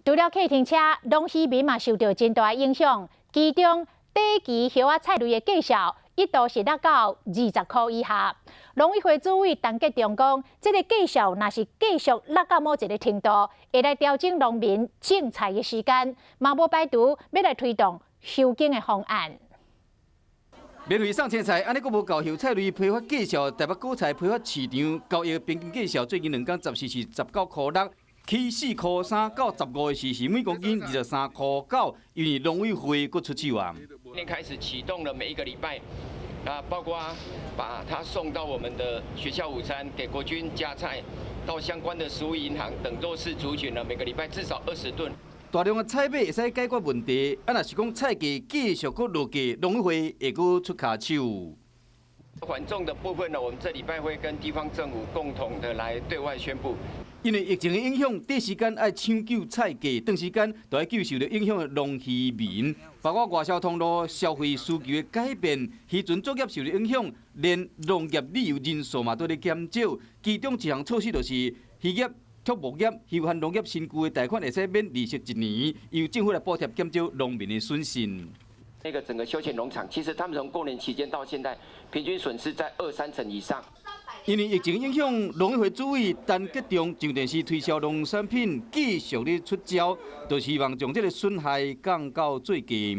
除了客停車，農漁民嘛受著真大影響。其中，短期葉仔菜類的價數一度是落到20箍以下。農委會主委陳吉仲講，這个價數若是繼續落到某一个程度，會來調整農民種菜的時間，嘛無排除欲來推動休耕的方案。免費送青菜，按呢閣無夠。葉菜類批發價數，台北果菜批發市場交易平均價數，最近2工十四是19箍6，起4箍3到15的時是每公斤23箍9，因為農委會閣出手啊。今天開始啟動了每一個禮拜，啊，包括把它送到我們的學校午餐，給國軍加菜，到相關的食物銀行等弱勢族群呢，每個禮拜至少20噸。大量的採買會使解決問題，啊，若是講菜價繼續閣落價，農委會會閣出跤手。緩重的部分呢，我們這禮拜會跟地方政府共同的來對外宣布。因為疫情的影響，短時間愛搶救菜價，長時間就愛救受著影響的農漁民，包括外銷通路、消費需求的改變，漁船作業受著影響，連農業旅遊人數嘛都咧減少。其中一項措施就是漁業、畜牧業、休閒農業新舊的貸款會使免利息一年，由政府來補貼減少農民的損失。那個整個休閒農場，其實他們從過年期間到現在，平均損失在二三成以上。因為疫情影響，農委會主委陳吉仲上電視推銷農產品，繼續咧出招，就希望將這个損害降到最低。